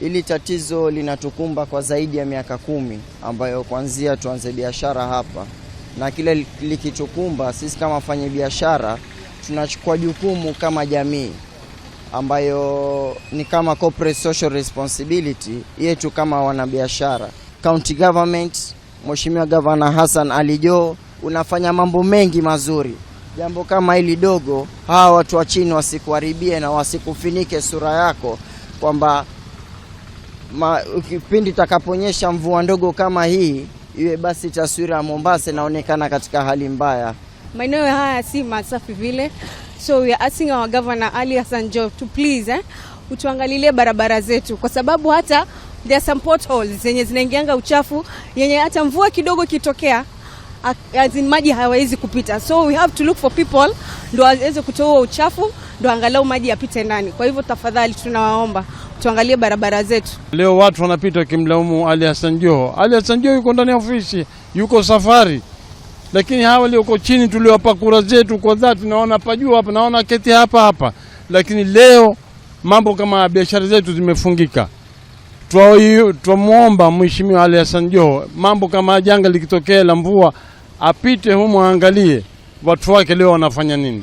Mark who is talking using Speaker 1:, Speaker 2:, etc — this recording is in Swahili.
Speaker 1: Hili tatizo linatukumba kwa zaidi ya miaka 10 ambayo kuanzia tuanze biashara hapa, na kile likitukumba sisi kama wafanyabiashara tunachukua jukumu kama jamii ambayo ni kama corporate social responsibility yetu kama wanabiashara. County government, Mheshimiwa Gavana Hassan Ali Joho, unafanya mambo mengi mazuri. Jambo kama hili dogo, hawa watu wa chini wasikuharibie na wasikufinike sura yako kwamba kipindi itakaponyesha mvua ndogo kama hii, iwe basi taswira ya Mombasa inaonekana katika hali mbaya.
Speaker 2: Maeneo haya si masafi vile, so we are asking our governor Ali Hassan Joho to please utuangalilie barabara zetu, kwa sababu hata there are some potholes zenye zinaingianga uchafu yenye hata mvua kidogo ikitokea, as in maji hawawezi kupita, so we have to look for people ndo waweze kutoa uchafu ndo angalau maji yapite ndani. Kwa hivyo tafadhali tunawaomba tuangalie barabara zetu.
Speaker 3: Leo watu wanapita wakimlaumu Ali Hassan Joho. Ali Hassan Joho yuko ndani ya ofisi, yuko safari, lakini hawa walioko chini tuliwapa kura zetu kwa dhati, naona pajua hapa, naona keti hapa hapa, lakini leo mambo kama biashara zetu zimefungika. Twamwomba Mheshimiwa Ali Hassan Joho, mambo kama janga likitokea la mvua, apite humo aangalie watu wake leo wanafanya nini.